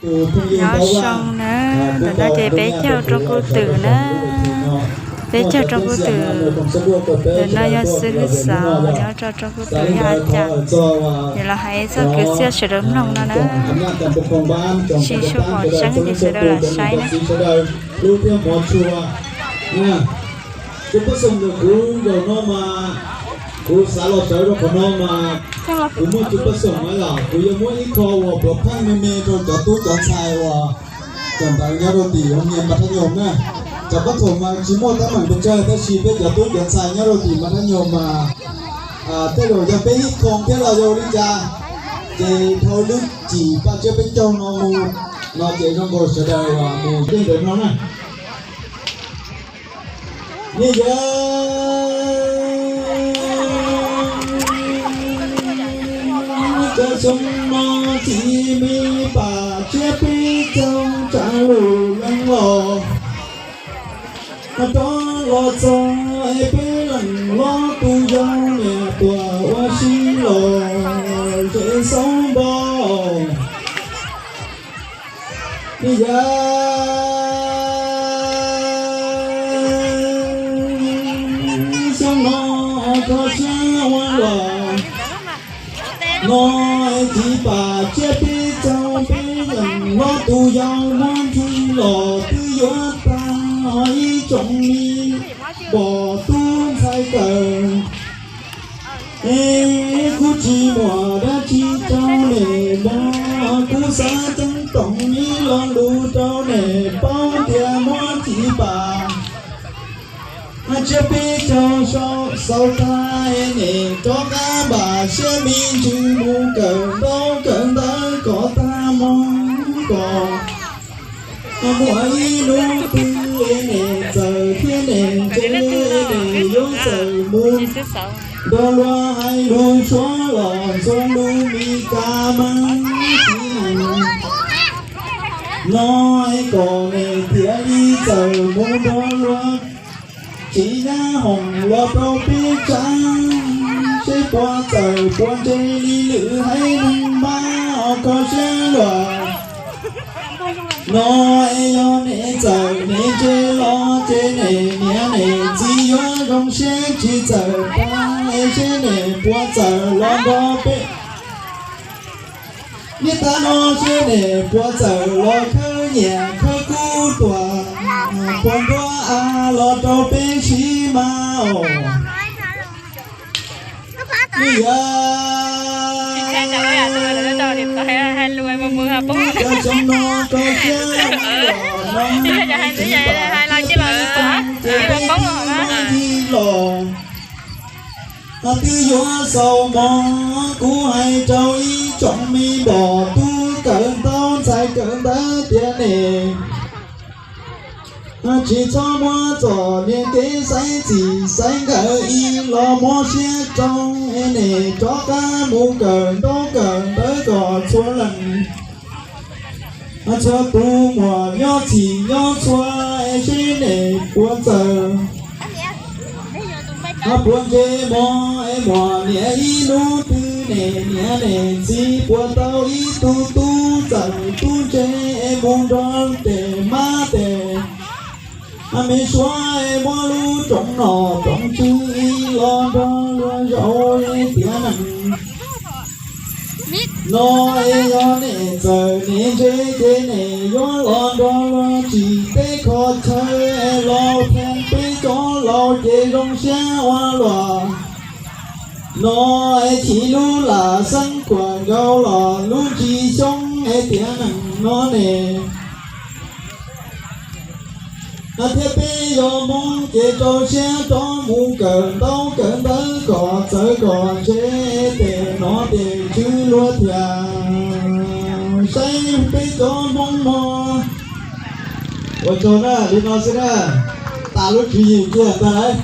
Nyob zoo na, ntawm no ces peb caug rooj kub twm na, peb caug rooj kub twm. Ntawm no yog xib hwb xauv nyob rau rooj kub twm yog a cas, ces los hais txog kwv txhiaj sawv daws mloog no na. Tsis tshua pom tseeb ces sawv daws lam saib na. Tus pej xeem ntawm kuv nkaus no mas, kuv xav los sawv rau qhov no mas, kuv muaj tus pej xeem na yom, kuv yuav muab ib qho uas puav pheej me me rau cov tub cov ntxhais uas kawm ntawv nyob rau tim hoob niam Mas Thaj Nyoos na. Cov pab thaum mas tsis muaj teeb meem pes tsawg tab sis peb cov tub cov ntxhais nyob rau tim Mas Thaj Nyoos mas tej zaum yog peb ib qho thiab los yog li cas, ces dhau lub cim paj tsiab peb caug no mus no ces zoo nkaus sawv daws mus tej ntawd no na. Ni yawg, cov xyoo no txiv me pam tsiab peb caug tsav lus leej los, rov los txog es peb leej los tus yau niam tuam ua si los zem xauv npo. Ni yawg, xyoo no kho siab ua luaj, no txiv pam tsiab peb caug peb leej los tus yau muab nthi los twb yuav tag ib tsoom me pom tub ntxhais kawm. Es kuv tsis muaj dab tsi rau nej mloog, kuv xav ceeb toom ib lo lus rau nej paub tias muab txiv pam tsiab peb caug xauv tag es nej rov qab npam siab me ntsis mus kawm ntaub kawm ntawv kom tag hmo kom muaj ib hnub twg es nej txawm thiab nej ntse es nej yuav txawm mus nrog luag hais lus Suav los ntxuav lus Mis Kas mas txiv neej no es kom nej thiaj li txawm mus nrog luag tsim nyab hoom los rau peb tsav, seb puas txawm puas ntse li lwm haiv neeg mas os kho siab luaj. No es yog nej txawm nej ntse los ces nej niam nej txiv yuav zoo siab, tsis txawm tag es seb nej puas txawm los nrog peb niam tais no, seb nej puas txawm los khawb nyiaj khawb kub tuaj, puas nruab av los rau peb siv mas os. Ni yawg, cov xyoo no kho siab ua luaj, no txiv pam tsiab peb caug peb leej los twb yuav xaus mog. Kuv hais rau ib tsoom me pom tub kawm ntaub ntxhais kawm ntawv tias nej tsis txhob muab txom nyem kev xaiv txim xaiv nkawm ib los mob siab rau es nej rov qab mus kawm ntaub kawm ntawv kom txhua leej txhua tus muaj nyob txhij nyob txhua es seb nej puas txawm puas ntse mog es muaj niam ib hnub twg nej niam nej txiv puas tau ib tug tub txawm tub ntse es mus nrog tej mab tej me suav es muab lub rooj nom rooj tswv ib los nrog luag zaum es tiav neeg. No es yog nej txawm nej ntse ces nej yuav los nrog luag tsim teb kho chaw es los theej peb cov laus ces zoo siab ua luaj. No es chim lub lam xeeb khuam nkaus los lub ntsis xyoob es tiav neeg no ne. Thiab peb yog Hmoob ces rau siab rov mus kawm ntaub kawm ntawv kom txawv kom ntse, tej nom tej tswv luag thiaj saib peb cov Hmoob mog. Ua tsaug na, li no xwb na, tas lub tswv yim kiag ntag lauj.